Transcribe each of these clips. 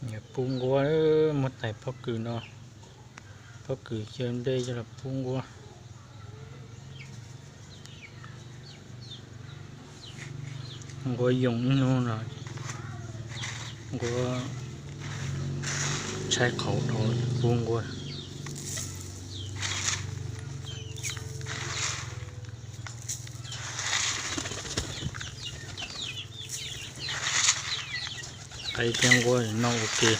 Pub nquab, muab tais pob kws no, pob kws xyaw nplej coj los pub nquab. Nquab yoo ib hnub no, nquab tshaib qhauv dhau pub nquab. Qaib thiab nquab noj ua ke.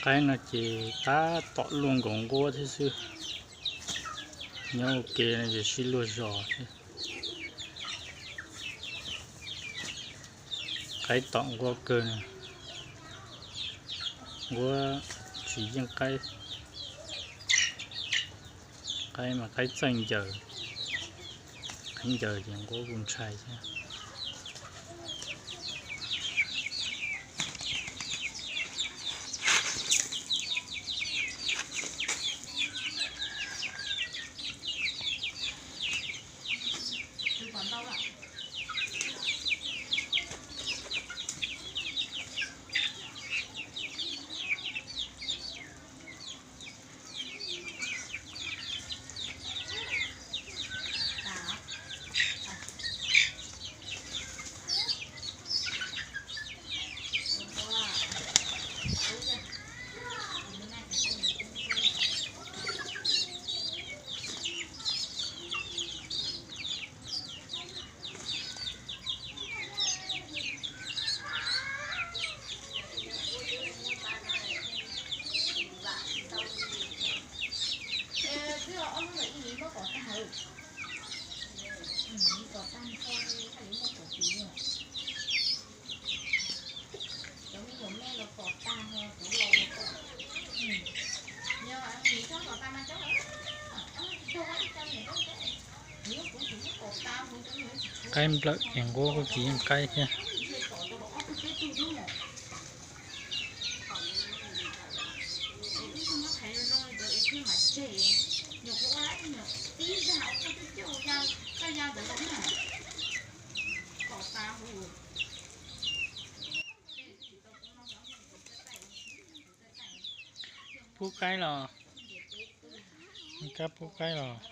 Qaib no ces tab tom luaj nkaus nquab thiab xwb. Nyob ua ke no ces sib luag zos thiab. Qaib tom nquab kawg, nquab tsis yeej qaib. Qaib mas qaib txawj ncaws, qaib ncaws ces nquab kuj ntshai thiab. Qaib nplawm ces nquab kuj tsis yeej qaib thiab. Pub qaib los, kab pub qaib los.